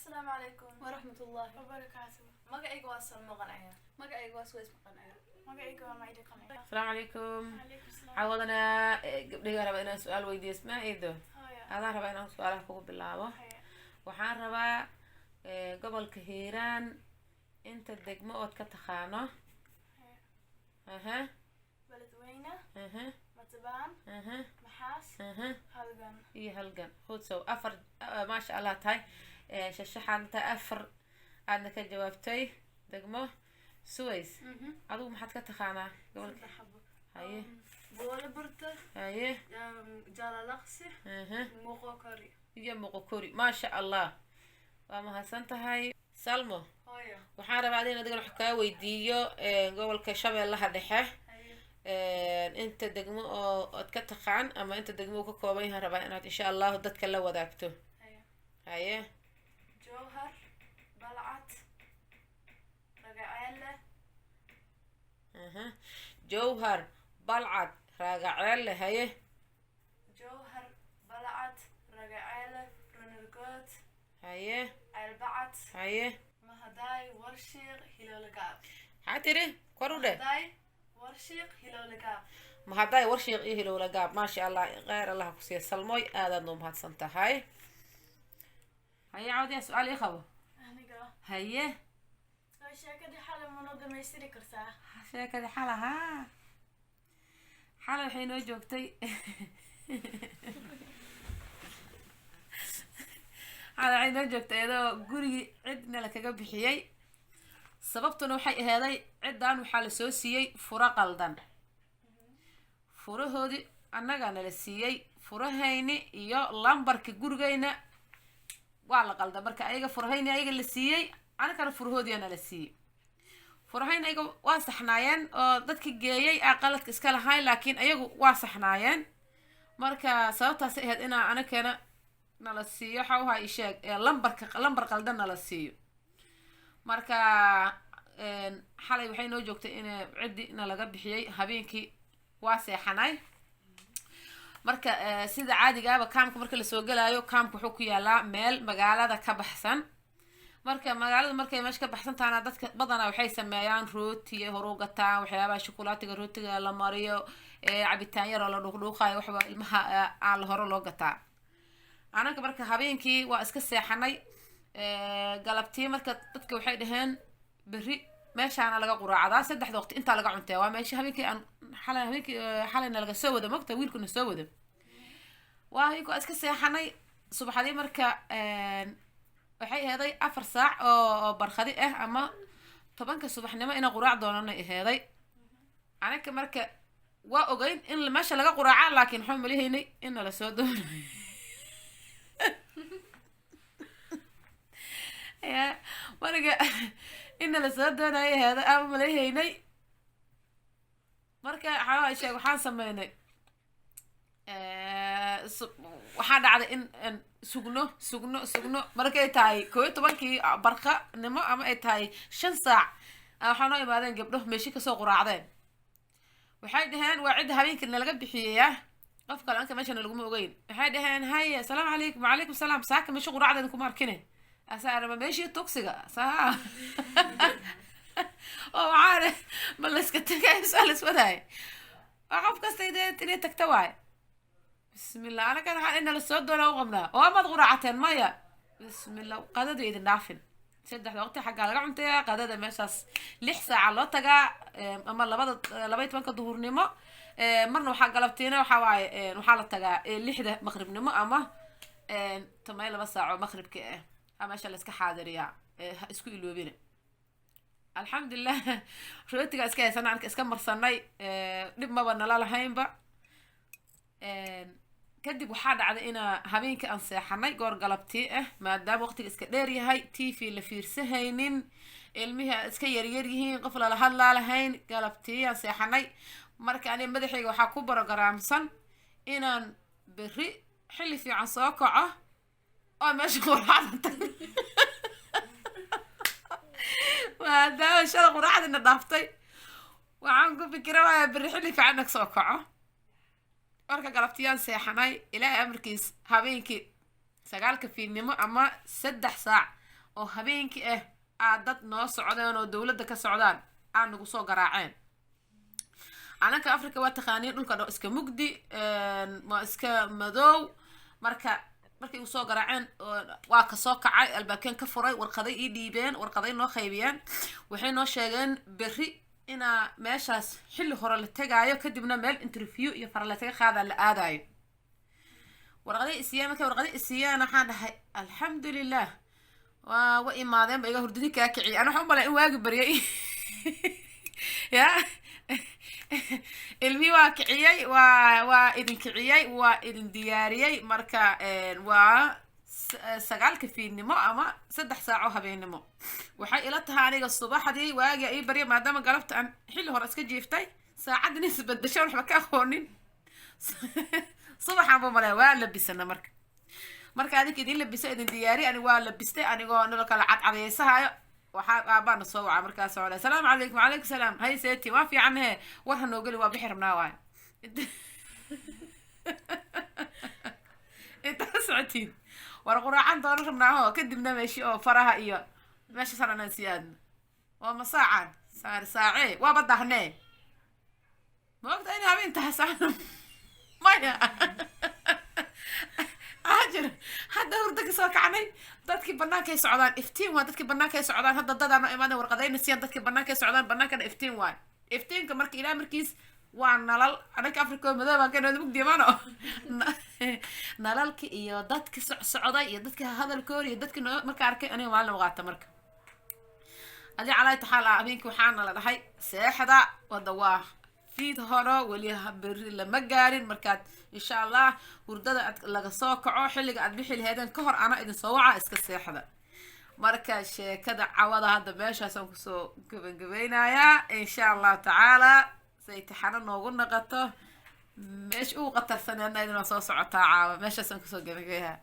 Asalaamu calaykum waraxmatullaahi wabarakaatu. Magacayga waa Salmo Qanciya. Magacayga waa Suways Maqancaya. Magacayga waa Maida Qanciya. Asalaamu calaykum. Calaykum salaam. Cawadana gabdhahiga rabaa inaan su-aal weydiiyo. Ismaaciido. Haya. Adaan rabaa inaan su-aalaha kugu bilaabo. Haya. Waxaan rabaa gobolka Hiiraan inta degmo ood ka taqaano. Haya. Aha. Beledweyne, aha, Matabaan, aha, Maxaas, aha, Halgan. Iyo Halgan. Khudsow afar, maasha Allah tahay. Shashaxaadna tahay, afar aadna ka jawaabtay degmo. Suways, adigu maxaad ka taqaanaa gobolka? Saddex xabo. Haye. Boole Burta, haye, Jaalalaqsi, aha, Moqokori. Iyo Moqokori. Maasha Allah, waa mahadsan tahay. Salmo. Hooyo. Waxaan rabaa adin adigana wax kaa weydiiyo gobolka Shabeellaha Dhexe. Haye. Inta degmo oo ood ka taqaan ama inta degmo uu ka kooban yahay rabaa inaad insha Allahu dadka la wadaagto. Haye. Haye. Jowhar, Balcad, Ragaceelle. Aha, Jowhar, Balcad, Raagaceelle. Haye. Jowhar, Balcad, Ragaceelle, Runirgood, haye, Ceelbacad, haye, Mahadaay, Warshiiq, Hilowlagaab. Maxaa tiri? Kor u dheh. Mahadaay, Warshiiq, Hilowlagaab. Mahadaay, Warshiiq iyo Hilowlagaab. Maasha Allah, kheyr Allah ku siiya. Salmooy, aadaad noo mahadsan tahay. Haye, cawdiyaa su-aal ii qabo. Aniga. Haye. Oo sheekadii xalay ma noo dhamaystiri kartaa? Sheekadii xala, haa, xala waxay noo joogtay, xala waxay noo joogtay iyadoo gurigii cidna la kaga bixiyey. Sababtuna waxay aheeday ciddan waxaa lasoo siiyey furo qaldan. Furahoodii annagaa nala siiyey, furahayni iyo lambarka gurigayna waa la qaldan. Marka ayaga furahayni ayaga la siiyey, anagana furahoodiyaa nala siiyey. Furahayn ayaga waa saxnaayeen oo dadki geeyey aa qaladka iska lahayn, laakiin ayagu waa saxnaayeen. Marka sababtaasay ahayd inaa anagana nala siiyo, waxa uhaa isheeg lambarka, lambar qaldan nala siiyo. Marka xalay waxay noo joogtay in ciddi na laga bixiyey. Habeenkii waa seexanay. Marka sida caadigaaba kaamka marka lasoo gelaayo, kaamka wuxuu ku yaalaa meel magaalada ka baxsan. Marka magaalada markay meesha ka baxsan tahana, dadka badanaa waxay sameeyaan rooti ay horu gataan, waxyaabaha shukulaatiga, rootiga la mariyo, cabitaan yaroo la dhuuqdhuuqayo, waxba ilmaha aan la hore loo gataa. Anaga marka habeenkii waa iska seexanay. Galabtii marka dadka waxay dhaheen berri meeshaana laga quraacdaa, saddexda waqti intaa laga cuntaa. Waa meesha habeenkii aan xalay, habeenkii xalayna laga soo wado, mogta wiilkuna soo wado. Waa habeenkii waa iska seexanay. Subaxdii marka waxay aheeday 4 saac oo barkhadi ah ama 10-ka subaxnimo inaan quraac doonana aheeday. Anaga marka waa ogeyn in meesha laga quraaca, laakiin waxaan malihaynay in nala soo doonayo ya. Marka in nala soo doonayo aheeday aan malihaynay. Marka waxaa sheeg waxaan sameynay, waxaa dhacday in sugno, sugno, sugno. Markay tahay 11-kii barqanimo ama ay tahay 5 saac, waxaa noo imaadeen gabdho meeshi kasoo quraacdeen. Waxay dhaheen waa cidda habeenkii nalaga bixiyeya, qof kale anka meeshana laguma ogeyn. Waxay dhaheen: "Haye, asalaamu calaykum." "Wacalaykum salaam. Saaka meesha quraacdeeda kuma arkine." Asaa araba meeshii tugsiga saa oo waxaa ma layska tagay, saa laiswadaay, waa qof kasta dee inay tagta waay. Bismillah, anagan waxaan inala soo doonaa u qabnaa oo amaad quraacateen? Maya. Bismillah, qadadu idin dhaafin. Saddexda waqti xaggaa laga cuntayaa, qadada meeshaas 6 saaca loo tagaa, ama labada, 12-ka duhurnimo. Marna waxaa galabtiina waxaa waaye waxaa la tagaa 6-da maqribnimo ama 12 saac oo maqribka ah aa meesha la iska xaadiriyaa. Ha isku iloobina. Alxamdulilah, rootiga iska haysana anka iska marsanay, dhib maba nala lahaynba. Kadib waxaa dhacday inaa habeenkii aan seexanay goor galabtii ah, maadaama waqtiga iska dheer yahay, TV la fiirsahaynin, ilmihii aan iska yaryar yihiin, qof lala hadlaa lahayn. Galabtii aan seexanay. Marka aniga madaxayga waxaa ku barogaraamsan inaan berri xilli fiican soo kaco oo meesha quraacda tago, maadaama shala quraacdina dhaaftay. Waxaan ku fikira waaya berri xilli fiican nag soo kaco. Marka galabtiyaan seexanay. Ilaahay amarkiis habeenkii 9-ka fiidnimo ama 3 saac Oo habeenkii ah aad dad noo socdeen oo dowladda ka socdaan aa nagu soo garaaceen. Anaka Africa waa taqaaniin, dhulka dhan iska mugdi, waa iska madow. Marka markay igu soo garaaceen waa kasoo kacay, albaabkeen ka furay, warqaday ii dhiibeen, warqaday noo qaybiyeen. Waxay noo sheegeen berri inaa meeshaas xilli hore la tegaayo, kadibna meel interview iyo faraletaga qaadaa la aadaayo. Warqaday isiiyeen. Markay warqaday isiiyeen, waxaan dhahay alxamdulilah, waa wa imaadeen ba iga hurdidi kaa kiciyay. Ana waxaan u malay in waagi baryay. Ya ilmihii waa kiciyey, waa idin kiciyey, waa idin diyaariyey. Marka waa 9-ka fiidnimo ama 3 saaco habeennimo waxay ila tahay aniga subaxdii waagi ii barya, maadaama galabta aan xilli hore iska jiiftay, saacaddan isbedesho waxba ka aqoonin. Subaxaan bu malaya. Waa labisana. Marka adinka idin labiso, idin diyaari, aniga waa labistay, anigoo nolo kala cadcadaysahayo waxaa aabaana soo waca. Markaas oo asalaamu calaykum. Wacalaykum salaam. Hay seeti? Waa fiican. He, war ha noogeli, waa bixi rabnaa. Waay intaa socotiin, war quraacan doono rabnaaho, kadibna meeshi oo faraha iyo meesha sananaan sii aadno. Waa masaacan saar saacee, waaba dahnee. Ma ogta inay habeen tahay saacan? Maya, ajir hadda hurdo kasoo kacnay. Dadkii bannaankay socdaan, iftiin waa. Dadkii bannaankay socdaan hadda, dadaano imaadeen, warqadayna siiyaan. Dadkii bannaankay socdaan, bannaankana iftiin waay. Iftiinka marka ilaa markiis waa nalal. Anaka Africa oo madow baan ka mugdi maano. Nalalki iyo dadki socsocday iyo dadki hadalkoodi iyo dadki noo marka arkay aniga maalin qaata. Marka adi calaa taxaal ah, habeenkii waxaana la dhahay seexda wada, waa fiid horo, weli berri lama gaarin. Markaad insha Allah hurdada aad laga soo kaco, xilliga aad bixi laheedeen ka hor ana idin soo waca, iska seexda. Marka sheekada cawada hadda meeshaasaan kusoo gabagabeynayaa, insha Allahu tacaala, say taxano noogu noqoto. Meesha ugu qatarsaneedna idin waa soo socotaa. Caawa meeshaasaan kusoo gabagabeyaa.